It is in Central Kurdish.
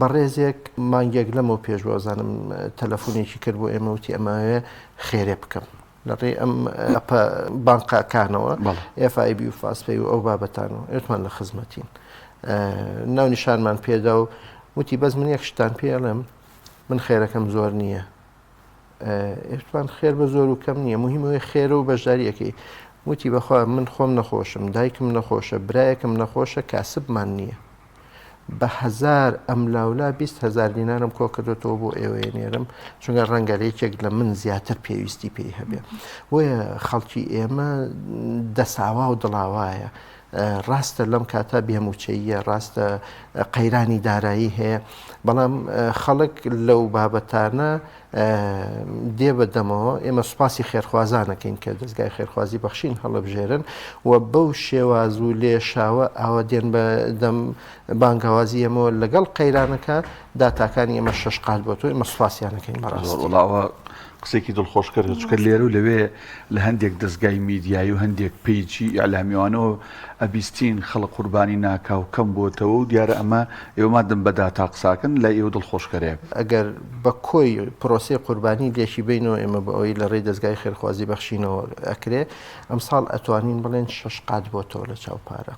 بەڕێزێک مانگێک لەمەو پێش وازانم تەلەفونێکی کرد بۆ ئێمە وتی ئەمەوێ خێرێ بکەم لە ڕێی ئەم ئەپە بانقەکانەوە FIB و فاستپەی و ئەو بابەتانەوە ئێتمان لە خزمەتین ناونیشانمان پێدا و وتی بەس من یەک شتان پێ ئەڵێم من خێرەکەم زۆر نییە ئێتمان خێر بە زۆر و کەم نییە مهمەوەی خێرە و بەشداریەکەی وتی بەخوا من خۆم نەخۆشم دایکم نەخۆشە برایەکم نەخۆشە کاسبمان نییە بە هەزار ئەملاولا 20 هەزار دینارم کۆ کردوێتەوە بۆ ئێوەیە نێرم، چونکە ڕەنگە یەکێک لە من زیاتر پێویستی پێی هەبێ. بۆیە خەڵکی ئێمە دەساوا و دڵاوایە. ڕاستە لەم کاتە بێموچەییە، ڕاستە قەیرانی دارایی هەیە، بەڵام خەڵک لەو بابەتانە دێ بە دەمەوە. ئێمە سوپاسی خێرخوازانەکەین کە دەزگای خێرخوازی بەخشین هەڵبژێرن و بەو شێواز و لێشاوە ئاوا دێن بە دەم بانگەوازی ئێمەوە. لەگەڵ قەیرانەکە داتاکانی ئێمە شەش قات بۆ تۆ، ئێمە سوپاسیانەکەین بەڕاستی. وەڵا قسێکی دڵخۆشکەر، چونکە لێرە و لەوێ لە هەندێک دەزگای میدیایی و هەندێک پەیجی ئیعلامیوانەوە ئەبیستین خەڵک قوربانی ناکا و کەم بۆتەوە و دیارە ئەمە ئێوە مادەم بە داتا قساکەن لای ئێوە دڵخۆشکەرە. ئەگەر بە کۆی پرۆسەی قوربانی لێکی بەینەوە ئێمە بە ئەوەی لە ڕێی دەزگای خێرخوازی بەخشینەوە ئەکرێ ئەمساڵ ئەتوانین بڵێن شەش قات بۆتەوە لە چاو پارە.